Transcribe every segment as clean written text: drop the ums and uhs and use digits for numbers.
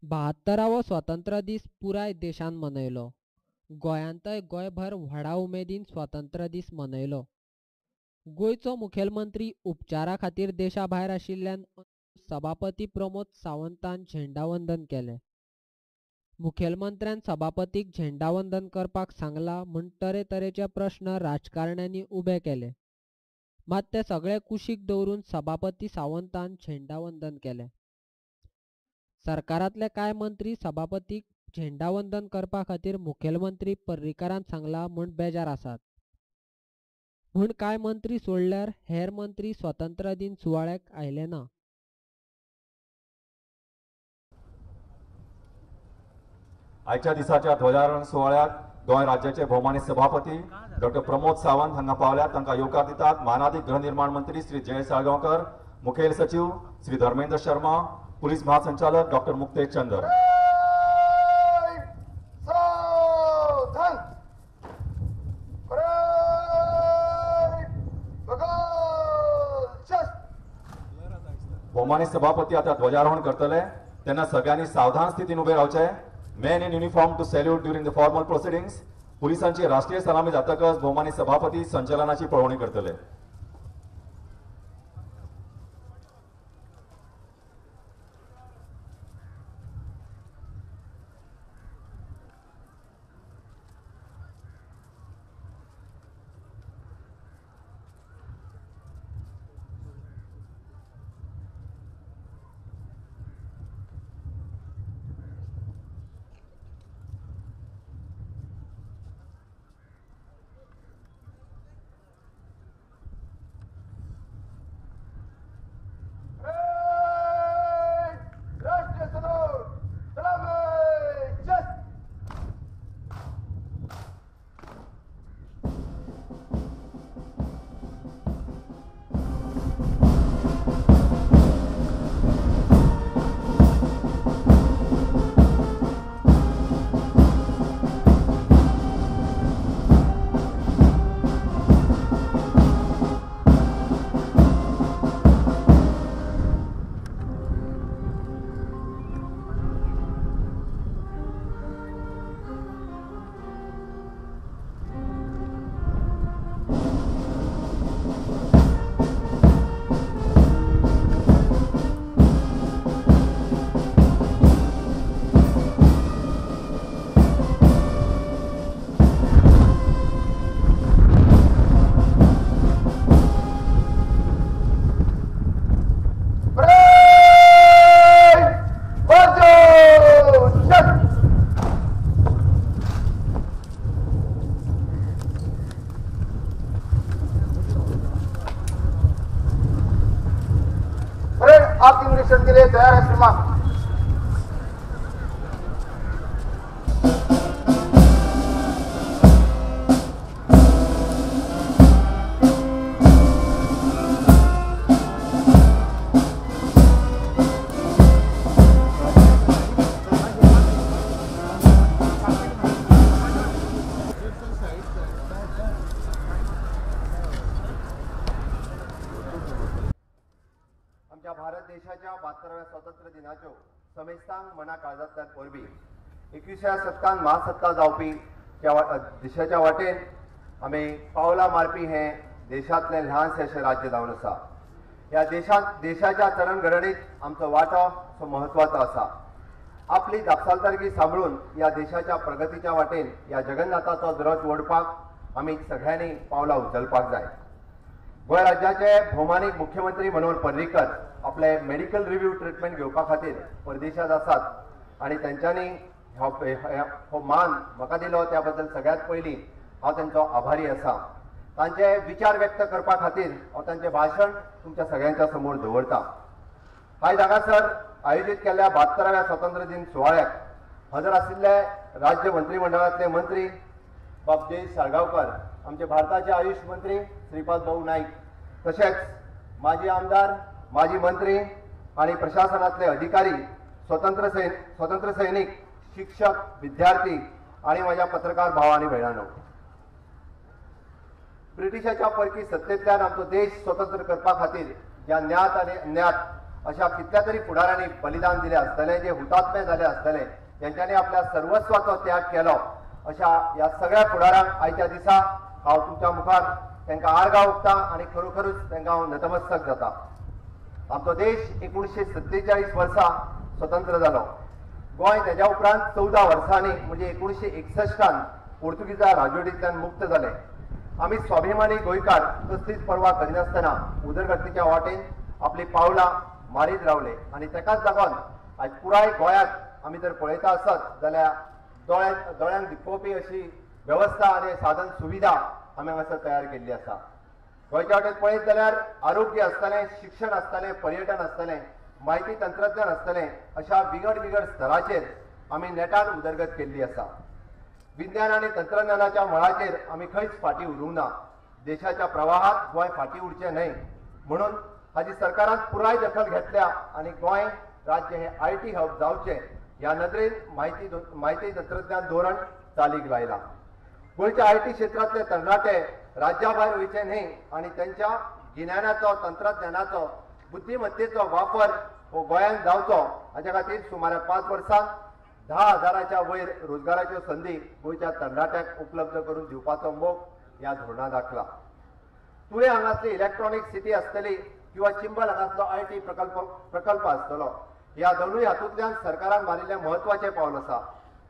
72वो स्वातंत्र्य दीस पुराय देशान मनयलो. गोंयांतय गोंयभर व्हडा उमेदीन स्वातंत्र्य दीस मनयलो. गोंयचो मुखेलमंत्री उपचारा खातीर देशा भायर आशिल्ल्यान सभापती प्रमोद सावंतान झेंडावंदन केलें. मुखेलमंत्र्यान सभापतीक झेंडावंदन करपाक सांगला म्हूण तरेतरेचे प्रश्न राजकारण्यांनी उबे केले. मात ते सगळे कुशीक दवरून सभापती सावंतान झेंडावंदन केलें. सरकारांतले कांय मंत्री सभापतीक झेंडावंदन करपा खातीर मुखेलमंत्री पर्रीकारान सांगला म्हूण बेजार आसात. म्हूण कांय मंत्री सोडल्यार हेर मंत्री स्वातंत्र्य दिन सुवाळ्याक आयले ना. आयच्या दिसाच्या ध्वजारोहण सुवाळ्यात गोंय राज्याचे भोवमानी सभापती डॉक्टर प्रमोद सावंत हांगा पावल्यात. तांकां येवकार दितात मानादीक गृहनिर्माण मंत्री श्री जय साळगांवकर, मुखेल सचिव श्री धर्मेंद्र शर्मा, पुलीस महासंचालक डॉक्टर मुक्तेश चंदर. भोवमानी सभापती आता ध्वजारोहण करतले तेन्ना सगळ्यांनी सावधान स्थितीन उबे रावचे. Men in uniform to salute during the formal proceedings. पुलिसांची राष्ट्रीय सलामी जातकच भोवमानी सभापती संचलनाची पळोवणी करतले. आपकी निरीक्षण के लिए तैयार है श्रीमान. भारत देशाच्या 72व्या स्वातंत्र्य दिनाच्यो समेस्तांक मना काळजांतल्यान परबी. 21व्या शतकान महासत्ता जावपी दिशाच्या वाटेन आमी पावलां मारपी हें देशांतलें ल्हानशें अशें राज्य जावन आसा. ह्या देशाच्या चरणघडणीत आमचो वांटो असो म्हत्वाचो आसा. आपली जापसालदारकी सांबाळून ह्या देशाच्या प्रगतीच्या वाटेन ह्या जगन्नाथाचो रथ ओडपाक आमी सगळ्यांनी पावलां उचलपाक जाय. गोंय राज्याचे भोवमानीक मुख्यमंत्री मनोहर पर्रीकर आपले मेडिकल रिव्यू ट्रिटमेंट घेवपा खातीर परदेशांत आसात आनी तेंच्यांनी हो मान म्हाका दिलो त्या बद्दल सगळ्यांत पयलीं हांव तेंचो आभारी आसा. तांचे विचार व्यक्त करपा खातीर हांव तांचें भाशण तुमच्या सगळ्यांच्या समोर दवरता. आयज हांगासर आयोजीत केल्ल्या 72व्या स्वातंत्र्य दिन सुवाळ्याक हजर आशिल्ले राज्य मंत्रीमंडळांतले मंत्री बाब जय साळगांवकर, आमचे भारताचे आयुष मंत्री श्रीपाद भाऊ नाईक, तशेंच माजी आमदार, माजी मंत्री आणि प्रशासनातले अधिकारी, स्वतंत्र सैनिक, शिक्षक, विद्यार्थी आणि माझ्या पत्रकार भाव आणि भयणांनो, ब्रिटिशाच्या परकी सत्तेंतल्यान आमचो देश स्वतंत्र करपा खातीर ज्या ज्ञात आनी अज्ञात अशा कितल्या तरी फुडाऱ्यांनी बलिदान दिलें आसतलें, जे हुतात्मे जाले आसतले, ज्यांच्यानी आपल्या सर्वस्वाचो त्याग केलो, अशा ह्या सगळ्या फुडाऱ्यांक आयच्या दिसा हांव तुमच्या मुखार तांकां आर्गां ओंपता आनी खरोखरूच तांकां हांव नतमस्तक जाता. आमचो देश 1947 वर्सा स्वतंत्र जालो. गोंय तेज्या उपरांत 14 वर्सांनी म्हणजे 1961 पोर्तुगीजा राजवटींतल्यान मुक्त जाले. आमी स्वाभिमानी गोंयकार कसलीच पर्वा करिनासतना उदरगतीच्या वाटेन आपली पावलां मारीत रावले आनी तेकाच लागून आयज पुराय गोंयांत आमी जर पळयता आसत जाल्यार दोळ्यांक दिखोवपी अशी वेवस्था आनी साधन सुविधा आमी हांगासर तयार केल्ली आसा. गोंयच्या वाटेन पळयत जाल्यार आरोग्य आसतलें, शिक्षण आसतलें, पर्यटन आसतलें, म्हायती तंत्रज्ञान आसतलें, अशा विंगड विंगड स्तराचेर आमी नेटान उदरगत केल्ली आसा. विज्ञान आनी तंत्रज्ञानाच्या मळाचेर आमी खंयच फाटीं उरूंक ना. देशाच्या प्रवाहात गोंय फाटीं उरचें न्हय म्हणून हाजी सरकारान पुराय दखल घेतल्या आनी गोंय राज्य हे IT hub जावचें ह्या नदरेन म्हायती तंत्रज्ञान धोरण चालीक लायलां. गोंयच्या IT क्षेत्रांतले तरणाटे राज्या भायर वयचे न्हय आनी तांच्या गिन्यानाचो, तंत्रज्ञानाचो, बुद्धिमत्तेचो वापर हो गोंयांत जावचो हाच्या खातीर सुमारे 5 वर्सांत 10,000च्या वयर रोजगाराच्यो संदी गोंयच्या तरणाट्यांक उपलब्ध करून दिवपाचो मोख ह्या धोरणांत दाखला. तुळें हांगासली इलेक्ट्रॉनीक सिटी आसतली किंवा चिंबल हांगासलो IT प्रकल्प आसतलो, ह्या दोनूय हातूंतल्यान सरकारान मारिल्लें म्हत्वाचें पावल आसा.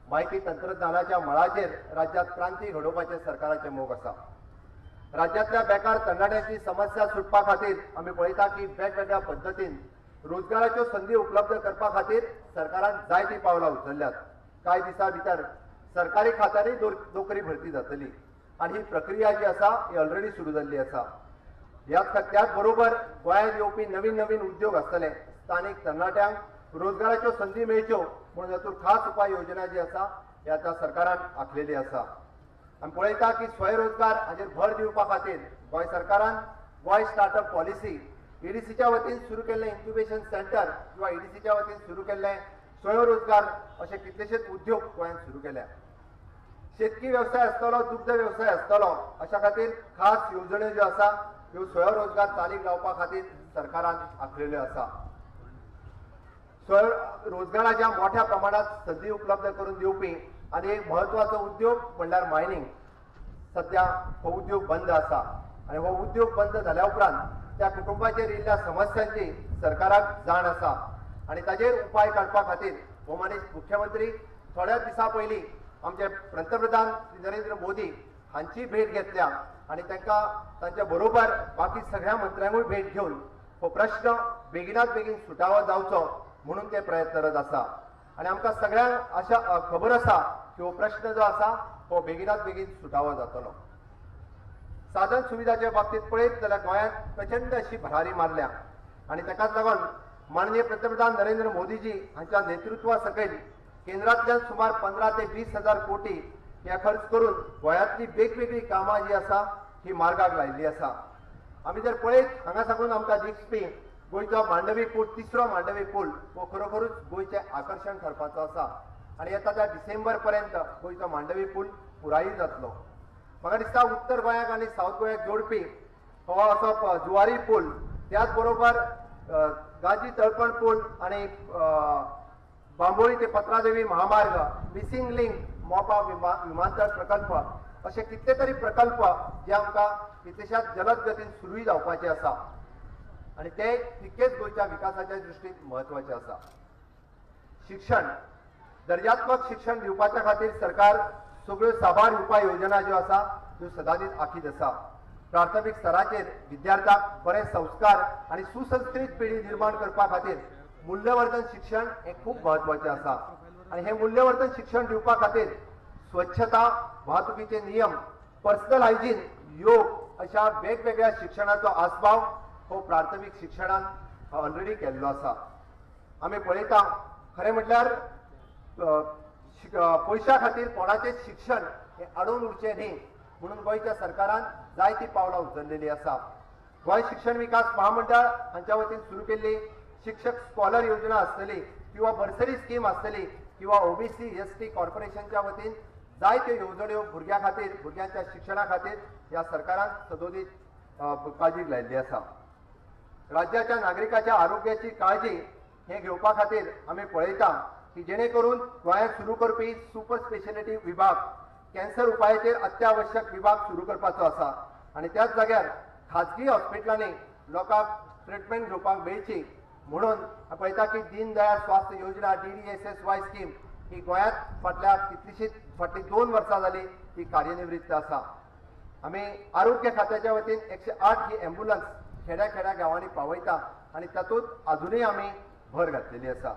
म्हायती तंत्रज्ञानाच्या मळाचेर राज्यांत क्रांती घडोवपाचें सरकाराचें मोख आसा. राज्यांतल्या बेकार तरणाट्यांची समस्या सुटपा खातीर आमी पळयता की वेगवेगळ्या पद्दतीन रोजगाराच्यो संदी उपलब्ध करपा खातीर सरकारान जायतीं पावलां उचलल्यात. कांय दिसां भितर सरकारी खात्यांनी नोकरी भरती जातली आनी ही प्रक्रिया जी आसा ही ऑलरेडी सुरू जाल्ली आसा. त्याच बरोबर गोंयांत येवपी नवीन नवीन उद्योग आसतले, स्थानीक तरणाट्यांक रोजगाराच्यो संदी मेळच्यो म्हणून तातूंत खास उपाय योजना जी आसा ही आतां सरकारान आंखलेली आसा. आमी पळयता की स्वयंरोजगार हाचेर भर दिवपा खातीर गोंय सरकारान गोंय स्टार्टअप पॉलिसी, ईडीसीच्या वतीन सुरू केल्लें इन्क्युबेशन सेंटर किंवा ईडीसीच्या वतीन सुरू केल्लें स्वयंरोजगार अशे कितलेशेच उद्योग गोंयांत सुरू केल्या. शेतकी वेवसाय आसतलो, दुग्ध वेवसाय आसतलो, अशा खातीर खास येवजण्यो ज्यो आसा ह्यो स्वयंरोजगार चालीक लावपा खातीर सरकारान आंखलेल्यो आसा. स्वयंरोजगाराच्या मोठ्या प्रमाणात संदी उपलब्ध करून दिवपी आनी एक म्हत्वाचो उद्योग म्हणल्यार मायनींग. सद्या हो उद्योग बंद आसा आनी हो उद्योग बंद जाल्या उपरांत त्या कुटुंबाचेर येयल्ल्या समस्यांची सरकाराक जाण आसा आनी ताजेर उपाय काडपा खातीर भोवमानेस्त मुख्यमंत्री थोड्या दिसां पयलीं आमचे पंतप्रधान श्री नरेंद्र मोदी हांची भेट घेतल्या आनी तांकां तांच्या बरोबर बाकी सगळ्या मंत्र्यांकूय भेट घेवन हो प्रश्न बेगिनात बेगीन सुटावो जावचो म्हणून ते प्रयत्नरत आसा. आनी आमकां सगळ्यांक आशा खबर आसा की हो प्रश्न जो आसा हो बेगिनात बेगीन सुटावो जातलो. साधन सुविधाच्या बाबतीत पळयत जाल्यार गोंयांत प्रचंड अशी भरारी मारल्या आनी ताकाच लागून माननीय पंतप्रधान नरेंद्र मोदीजी हांच्या नेतृत्वा सकयल केंद्रांतल्यान सुमार 15 ते 20 हजार कोटी हे खर्च करून गोंयांतली वेगवेगळी कामां जी आसा ही मार्गाक लायिल्ली आसा. आमी जर पळयत हांगा साकून आमकां दिसपी गोंयचो मांडवी पूल, तिसरो मांडवी पूल हो खरोखरूच गोंयचें आकर्शण ठरपाचो आसा आनी येता त्या डिसेंबर पर्यंत गोंयचो मांडवी पूल पुराय जातलो. म्हाका दिसता उत्तर गोंयाक आनी सावथ गोंयाक जोडपी हो असो जुवारी पूल, त्याच बरोबर गाजी तळपण पूल आनी बांबोळी ते पत्रादेवी महामार्ग, मिसिंग लिंक, मोपा विमानतळ प्रकल्प अशे कितले तरी प्रकल्प जे आमकां कितलेशाच जलद गतीन सुरूय जावपाचे आसा आनी ते तितकेच गोंयच्या विकासाच्या दृश्टीन म्हत्वाचे आसा. शिक्षण, दर्जात्मक शिक्षण दिवपाच्या खातीर सरकार सगळ्यो साबार उपाय योजना ज्यो आसा त्यो सदांच आखीत आसा. प्राथमीक स्तराचेर विद्यार्थ्यांक बरे संस्कार आनी सुसंस्कृत पिढी निर्माण करपा खातीर मूल्यवर्धन शिक्षण हें खूब म्हत्वाचें आसा आनी हें मूल्यवर्धन शिक्षण दिवपा खातीर स्वच्छता, वाहतुकीचे नियम, पर्सनल हायजीन, योग अशा वेगवेगळ्या शिक्षणाचो आस्पाव हो प्राथमीक शिक्षणान ऑलरेडी केल्लो आसा. आमी पळयता खरें म्हटल्यार पयशा खातीर कोणाचें शिक्षण हें आडोवन उरचें न्ही म्हणून गोंयच्या सरकारान जायतीं पावलां उचललेलीं आसा. गोंय शिक्षण विकास महामंडळ हांच्या वतीन सुरू केल्ली शिक्षक स्कॉलर योजना आसतली किंवा बर्सरी स्कीम आसतली किंवा ओबीसी एसटी कॉर्पोरेशनच्या वतीन जायत्यो येवजण्यो भुरग्यां खातीर, भुरग्यांच्या शिक्षणा खातीर ह्या सरकारान सदोदीत काळजी लायिल्ली आसा. राज्याच्या नागरिकाच्या आरोग्याची काळजी हे घेवपा खातीर आमी पळयता की जेणे करून गोंयांत सुरू करपी सुपर स्पेशलिटी विभाग, कॅन्सर उपायाचेर अत्यावश्यक विभाग सुरू करपाचो आसा आनी त्याच जाग्यार खाजगी हॉस्पिटलांनी लोकांक ट्रिटमेंट घेवपाक मेळची म्हणून पळयता की दीनदयाळ स्वास्थ्य योजना DDSSY scheme ही गोंयांत फाटल्या कितलीशीच फाटलीं 2 वर्सां जाली ती कार्यनिवृत्त आसा. आमी आरोग्य खात्याच्या वतीन 108 ही एम्ब्युलन्स खेड्या खेड्या गांवांनी पावयता आनी तातूंत अजुनूय आमी भर घातलेली आसा.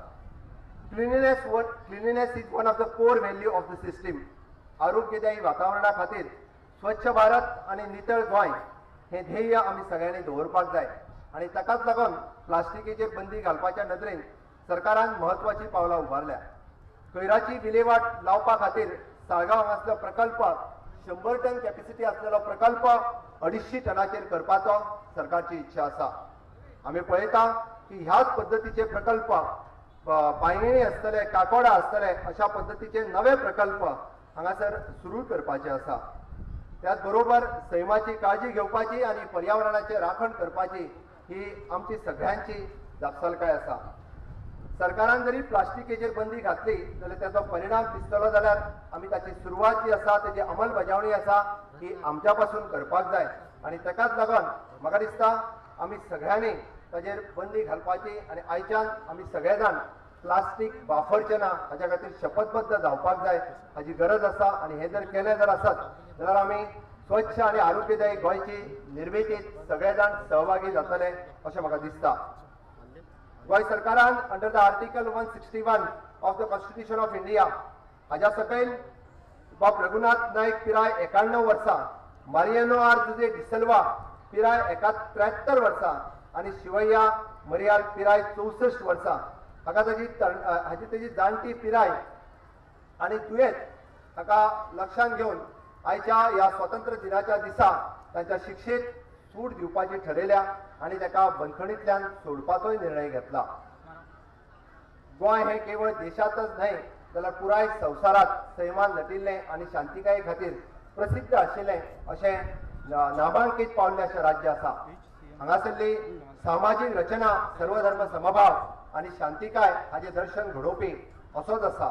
Cleanliness is one of the core value of the system. आरोग्यदायी वातावरणा खातीर स्वच्छ भारत आनी नितळ गोंय हें ध्येय आमी सगळ्यांनी दवरपाक जाय आनी ताकाच लागून प्लास्टिकेचेर बंदी घालपाच्या नदरेन सरकारान म्हत्वाची पावलां उबारल्या. कोयराची विलेवाट लावपा खातीर साळगांव हांगासलो प्रकल्प 100 टन कॅपेसिटी आसलेलो प्रकल्प 250 टनाचेर करपाचो सरकारची इच्छा आसा. आमी पळयता की ह्याच पद्दतीचे प्रकल्प पायणेणी आसतले, काकोडा आसतले, अशा पद्दतीचे नवे प्रकल्प हांगासर सुरू करपाचे आसा. त्याच बरोबर सैमाची काळजी घेवपाची आनी पर्यावरणाचे राखण करपाची ही आमची सगळ्यांची जापसालकाय आसा. सरकारान जरी प्लास्टिकेचेर बंदी घातली जाल्यार त्याचो परिणाम दिसतलो जाल्यार आमी ताची सुरवात जी आसा, ताची अंमलबजावणी आसा ही आमच्या पासून करपाक जाय आनी ताकाच लागून म्हाका दिसता आमी सगळ्यांनी ताजेर बंदी घालपाची आनी आयच्यान आमी सगळे जाण प्लास्टीक वापरचे ना हाच्या खातीर शपथबद्ध जावपाक जाय हाची गरज आसा. आनी हें जर केलें जर आसत जाल्यार आमी स्वच्छ आनी आरोग्यदायी गोंयची निर्मितीत सगळे जाण सहभागी जातले अशें म्हाका दिसता. गोंय सरकारान under the article 161 of the constitution of India हाज्या सकयल बाब रघुनाथ नायक पिराय 91 वर्सां, मारियानो आर जुजे डिसल्वा पिराय 73 वर्सां आनी शिवय्या मरियाल पिराय 64 वर्सां हाका ताजी हाजी तेजी जाणटी पिराय आनी दुयेंत हाका लक्षांत घेवन आयच्या ह्या स्वातंत्र्य दिनाच्या दिसा तांच्या शिक्षेत सूट दिवपाची ठरयल्या आनी ताका बंदखणींतल्यान सोडपाचोय निर्णय घेतला. गोंय हें केवळ देशांतच न्हय जाल्यार पुराय संवसारांत सैमान नटिल्लें आनी शांतिकाये खातीर प्रसिद्ध आशिल्लें अशें नामांकीत पावल्लें अशें राज्य आसा. हांगासरली सामाजीक रचना सर्वधर्म समभाव आनी शांतिकाय हाजें दर्शन घडोवपी असोच आसा.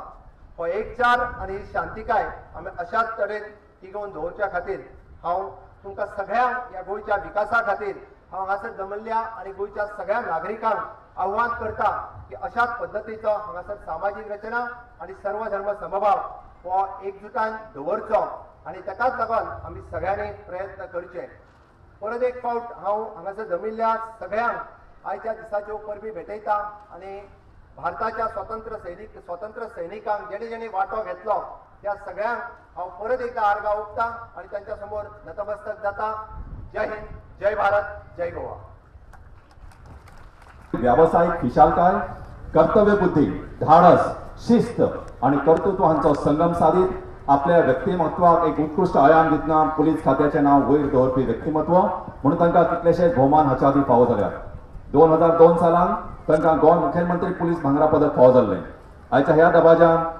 हो एकचार आनी ही शांतिकाय आमी अशाच तरेन तिगोवन दवरच्या खातीर हांव तुमकां सगळ्यांक ह्या गोंयच्या विकासा खातीर हांव हांगासर जमल्ल्या आनी गोंयच्या सगळ्या नागरिकांक आव्हान करता की अशाच पद्दतीचो हांगासर सामाजीक रचना आनी सर्वधर्म समभाव हो एकजुटान दवरचो आनी ताकाच लागून आमी सगळ्यांनी प्रयत्न करचे. परत एक फावट हांव हांगासर जमिल्ल्या सगळ्यांक आयच्या दिसाच्यो परबी भेटयता आनी भारताच्या स्वतंत्र सैनिकांक जेणे जेणे वांटो घेतलो त्या सगळ्यांक हांव परत एकदा आर्गां ओंपता आनी तांच्या समोर नतमस्तक जाता. जय हिंद, जय भारत, जय गोवा. व्यावसायिक फिशालकाय, कर्तव्य बुद्धी, धाडस, शिस्त आनी कर्तृत्व हांचो संगम साधीत आपल्या व्यक्तिमत्वाक एक उत्कृश्ट आयाम दितना पुलीस खात्याचें नांव वयर दवरपी व्यक्तिमत्व म्हणून तांकां कितलेशेच भोवमान हाच्या आदीं फावो जाल्यात. 2002 सालान तांकां गोंय मुखेलमंत्री पुलीस भांगरा पदक फावो जाल्लें. आयच्या ह्या दबाज्यान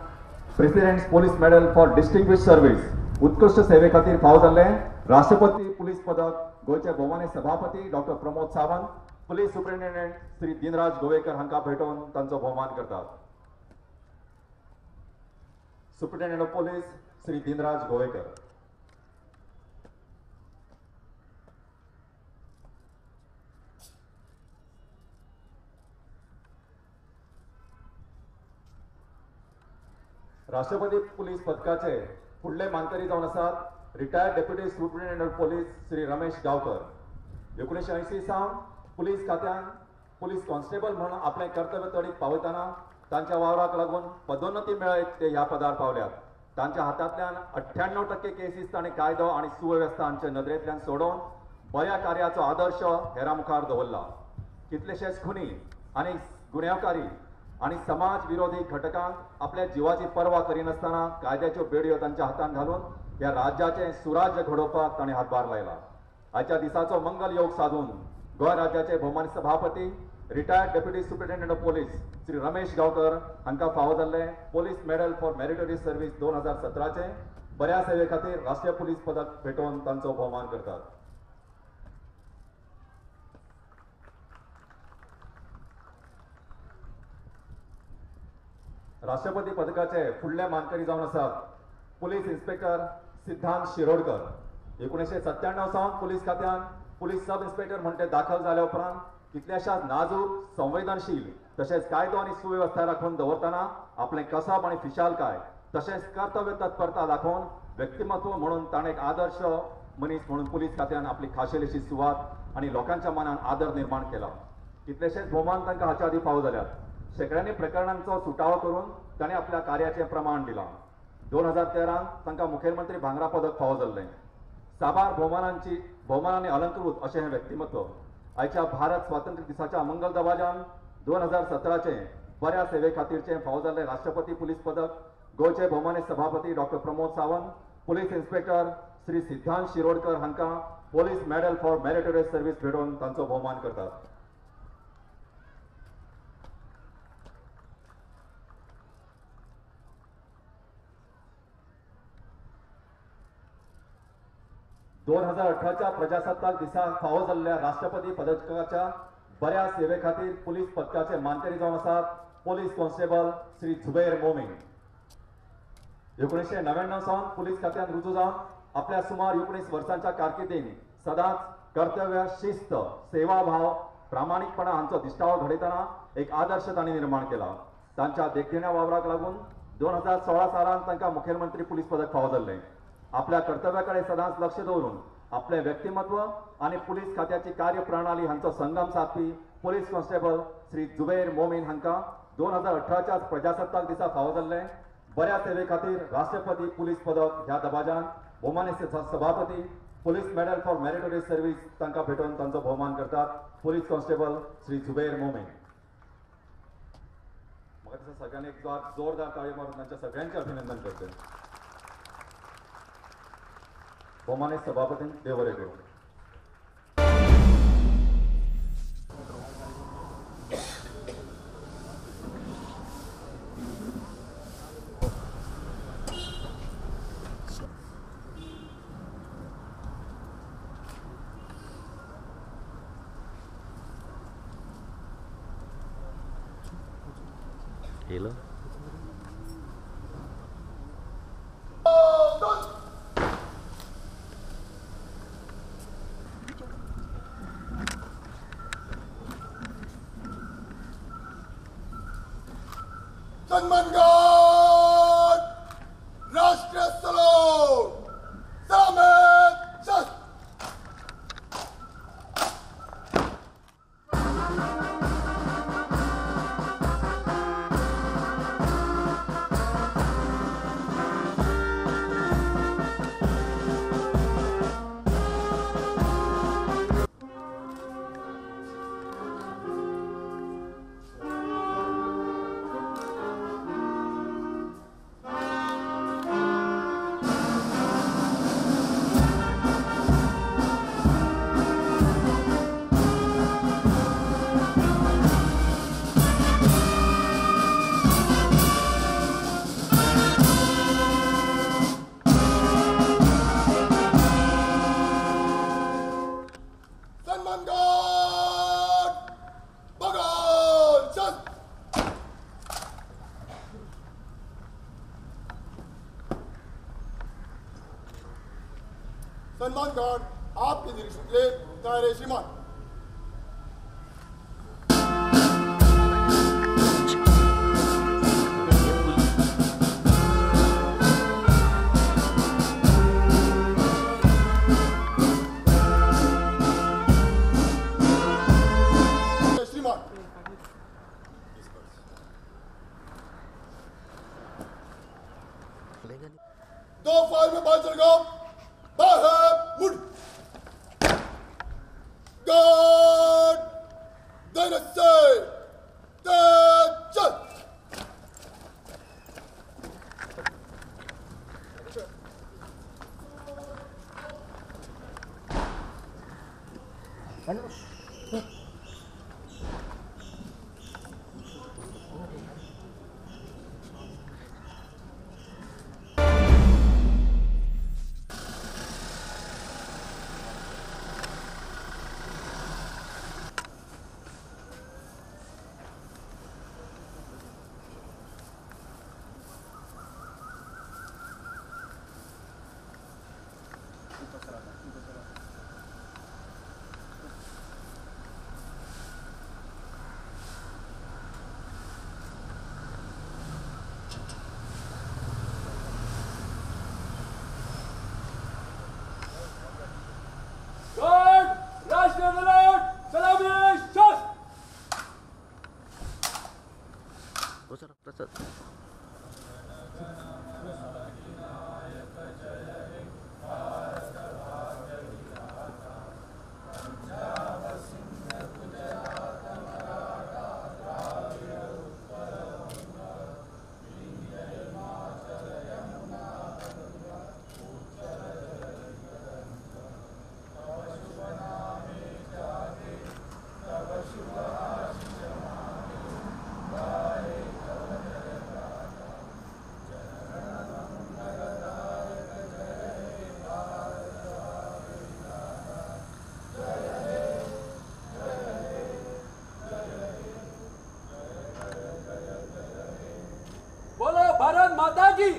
president's police medal for distinguished service उत्कृश्ट सेवे खातीर फावो जाल्लें राष्ट्रपती पुलीस पदक गोंयचे भोवमानी सभापती doctor Pramod Sawant, police superintendent Shri Dinraj Govekar हांकां भेटोवन तांचो भोवमान करतात. Superintendent of police Shri Dinraj Govekar. राष्ट्रपती पुलीस पदकाचे फुडले मानकरी जावन आसात retired deputy superintendent of police Shri Ramesh Gaonkar. 1980 सावन पुलीस खात्यान पुलीस कॉन्स्टेबल म्हणून आपलें कर्तव्य तडीक पावयतना तांच्या वावराक लागून पदोन्नती मेळयत ते ह्या पदार पावल्यात. तांच्या हातांतल्यान 98% केसीस तांणी कायदो आनी सुवेवस्था हांचे नदरेंतल्यान सोडोवन बऱ्या कार्याचो आदर्श हेरां मुखार दवरला. कितलेशेच खुनी आनी गुन्यांवकारी आनी समाज विरोधी घटकांक आपल्या जिवाची पर्वा करिनासतना कायद्याच्यो बेडयो तांच्या हातांत घालून ह्या राज्याचें सुराज्य घडोवपाक ताणें हातभार लायला. आयच्या दिसाचो मंगल योग साधून गोंय राज्याचे भोवमानी सभापती retired deputy superintendent of police Shri Ramesh Gaonkar हांकां फावो जाल्लें police medal for meritorious service 2017 बऱ्या सेवे खातीर राष्ट्रीय पुलीस पदक भेटोवन तांचो भोवमान करतात. राष्ट्रपती पदकाचे फुडले मानकरी जावन आसात पुलीस इन्स्पेक्टर सिद्धांत शिरोडकर. 1997 सावन पुलीस खात्यान पुलीस सब इन्स्पेक्टर म्हण ते दाखल जाल्या उपरांत कितल्याशाच नाजूक, संवेदनशील तशेंच कायदो आनी सुवेवस्था राखून दवरतना आपलें कसब आनी फिशालकाय तशेंच कर्तव्य तत्परता दाखोवन व्यक्तिमत्व म्हणून ताणें एक आदर्श मनीस म्हणून पुलीस खात्यान आपली खाशेलीशी सुवात आनी लोकांच्या मनान आदर निर्माण केला. कितलेशेच भोवमान तांकां हाच्या आदीं फावो जाल्यात. शेंकड्यांनी प्रकरणांचो सुटावो करून ताणें आपल्या कार्याचें प्रमाण दिलां. 2013 तांकां मुखेलमंत्री भांगरा पदक फावो जाल्लें. साबार भोवमानांनी अलंकृत अशें हें व्यक्तिमत्व. आयच्या भारत स्वातंत्र्य दिसाच्या मंगल दबाज्यान 2017चें बऱ्या सेवे खातीरचें फावो जाल्लें राष्ट्रपती पुलीस पदक गोंयचे भोवमानी सभापती doctor Pramod Sawant, police inspector Shri Siddhant Shirodkar हांकां police medal for meritorious service भेटोवन तांचो भोवमान करतात. 2018च्या प्रजासत्ताक दिसा फावो जाल्ल्या राष्ट्रपती पदकाच्या बऱ्या सेवे खातीर पुलीस पदकाचे मानकरी जावन आसात पोलीस कॉन्स्टेबल श्री जुबैर मोमीन. 1999 सावन पुलीस खात्यान रुजू जावन आपल्या सुमार 19 वर्सांच्या कारकिर्दीन सदांच कर्तव्य, शिस्त, सेवाभाव, प्रामाणीकपणा हांचो दिश्टावो घडयतना एक आदर्श तांणी निर्माण केला. तांच्या देखदिण्या वावराक लागून 2016 सालान तांकां मुखेलमंत्री पुलीस पदक फावो जाल्लें. आपल्या कर्तव्या कडेन सदांच लक्ष दवरून आपलें व्यक्तिमत्व आनी पुलीस खात्याची कार्यप्रणाली हांचो संगम सादपी पुलीस कॉन्स्टेबल श्री जुबैर मोमीन हांकां 2018च्या प्रजासत्ताक दिसा फावो जाल्लें बऱ्या सेवे खातीर राष्ट्रपती पुलीस पदक ह्या दबाज्यान भोवमानी सभापती police medal for meritorious service तांकां भेटोवन तांचो भोवमान करतात पुलीस कॉन्स्टेबल श्री जुबैर मोमीन. म्हाका दिसता सगळ्यांनी एक जोरदार ताळी मारून तांच्या सगळ्यांचें अभिनंदन करचें. भोवमानी सभापतीन देव बरें करूं. Hello. सन्मानगण राष्ट्रीय सलाम सलामत शस्त्र. सन्मान गार्ड आपके निरीक्षण के लिए तैयार है श्रीमान. श्रीमान दो फायर में बाहर चल गया. गार्ड दाहिने से चल. प्रसाद बोलो भारत माता की।